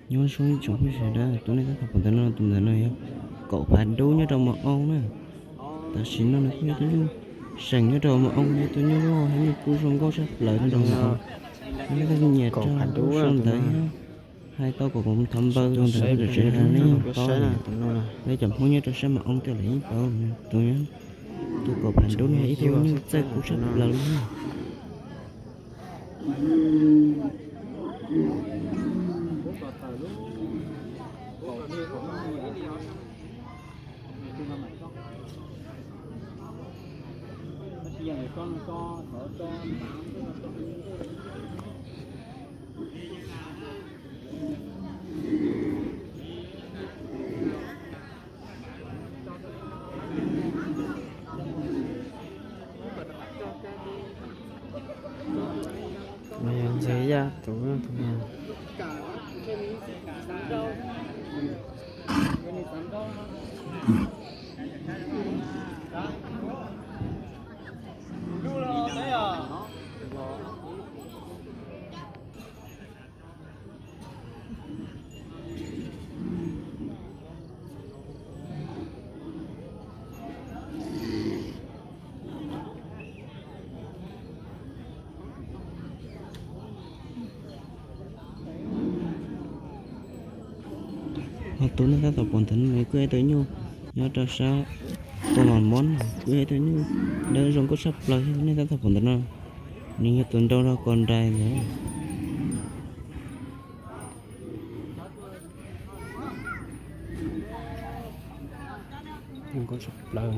Nyob zoo ib tsoom phooj ywg sawv daws, tus nej tab tom pom ntawm no, tus ntawm no yog kaum phav dub nyob rau Mos Oo na. Tam sim no nws kuj yog tus nyuj seem nyob rau Mos Oo, yog tus nyuj loj thiab nyuj kub zoo nkauj tshaj plaws nyob rau Mos Oo. Nej leej twg nyiam rau lub zoo ntawd thiab hais tau kom kuv thov npawb rau ntawm no, tseem hais nej yeej paub. Nej cov Hmoob nyob rau sab Mos Oo tej lawm yeej paub, tus, tus kaum phav dub no yog ib tug nyuj txawj kub tshaj plaws li na. Ntxhais Yaj tus, tus no. Ho tus nej tab tom pom ntawm no kuj yog ib tug nyuj nyob rau sab Tuam Mas Mob, kuj yog ib tug nyuj dawb zoo nkauj tshaj plaws thiab. Nej tab tom pom ntawm no, nws yog tus nrau rau ko nrai ntawd. Zoo nkauj tshaj plaws.